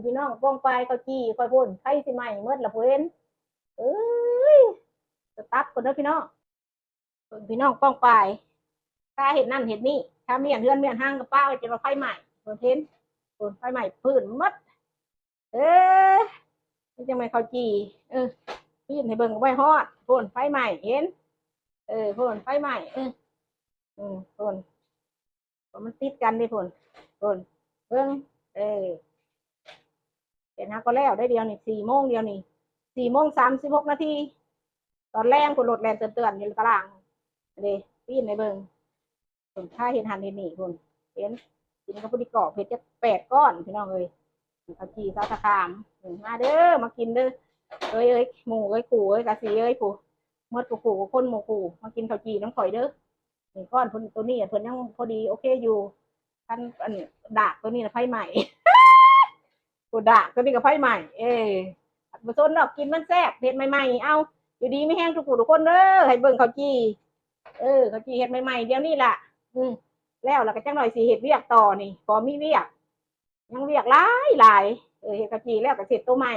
ພີ່ນ້ອງປ້ອງປາຍເຂົ້າຈີ່ຂ້ອຍພຸ້ນ ໄຟຊິໄໝ້ໝົດລະພຸ້ນ. ເອີຍ ສະຕັບກ່ອນເດີພີ່ນ້ອງ. ເບິ່ງພີ່ນ້ອງປ້ອງປາຍ ຖ້າເຮັດນັ້ນເຮັດນີ້ ຖ້າມ້ຽນເຮືອນມ້ຽນຮັງກໍປະໄວ້ ຈົນວ່າໄຟໄໝ້ ເພິ່ນເຫັນ ເພິ່ນໄຟໄໝ້ພື້ນໝົດ. ເອີ ນີ້ຈັ່ງແມ່ນເຂົ້າຈີ່ ເອີ ປີ້ນໃຫ້ເບິ່ງ ໄວ້ຮອດ ພຸ້ນໄຟໄໝ້ ເຫັນ ເອີ ພຸ້ນໄຟໄໝ້ ເອີ ເອີ ພຸ້ນ ມັນຕິດກັນເດ້ພຸ້ນ ພຸ້ນ ເບິ່ງ ເອີ ເຮັດຫາກໍແລ້ວໄດ້ດຽວນີ້ ສີ່ໂມງດຽວນີ້ ສີ່ໂມງສາມສິບຫົກນາທີ ຕອນແລງພຸ້ນ ລົດແລ່ນເຕືອນໆຢູ່ຕາລາງເດ້ ປີ້ນໃຫ້ເບິ່ງ ພຸ້ນ ຖ້າເຮັດຫັ້ນເຮັດນີ້ພຸ້ນ ເຫັນ ກິນກັບຜູ້ດີກອບ ເຮັດຈັກແປດກ້ອນ ພີ່ນ້ອງເອີຍ ເຂົ້າຈີ່ຊາວຕະຂາມ ມາເດີ ມາກິນເດີ ເອີຍ ເອີຍ ໝູ່ເອີຍ ຄູ່ເອີຍ ກະສີເອີຍ ຜູ້ ໝົດຄູ່ໆ ຄົນໝູ່ຄູ່ ມາກິນເຂົ້າຈີ່ນຳຂ້ອຍເດີ. ນີ້ກ້ອນເພິ່ນ ໂຕນີ້ເພິ່ນຍັງພໍດີໂອເຄຢູ່ ຄັນອັນດາກໂຕນີ້ນະໄຟໄໝ້ ຜູ້ດາກໂຕນີ້ກໍໄຟໄໝ້ ເອີ ບໍ່ສົນດອກ ກິນມັນແຊບ ເຮັດໃໝ່ໆ ເອົາ ຢູ່ດີມີແຮງທຸກຜູ້ທຸກຄົນເດີ ໃຫ້ເບິ່ງເຂົ້າຈີ່ ເອີ ເຂົ້າຈີ່ເຮັດໃໝ່ໆ ດຽວນີ້ລະ ອື ແລ້ວລະກໍຈັກໜ່ອຍຊິເຮັດວຽກຕໍ່ນີ້ ພໍມີວຽກ ຍັງວຽກຫຼາຍໆ ເອີ ເຮັດເຂົ້າຈີ່ແລ້ວກໍເຮັດໂຕໃໝ່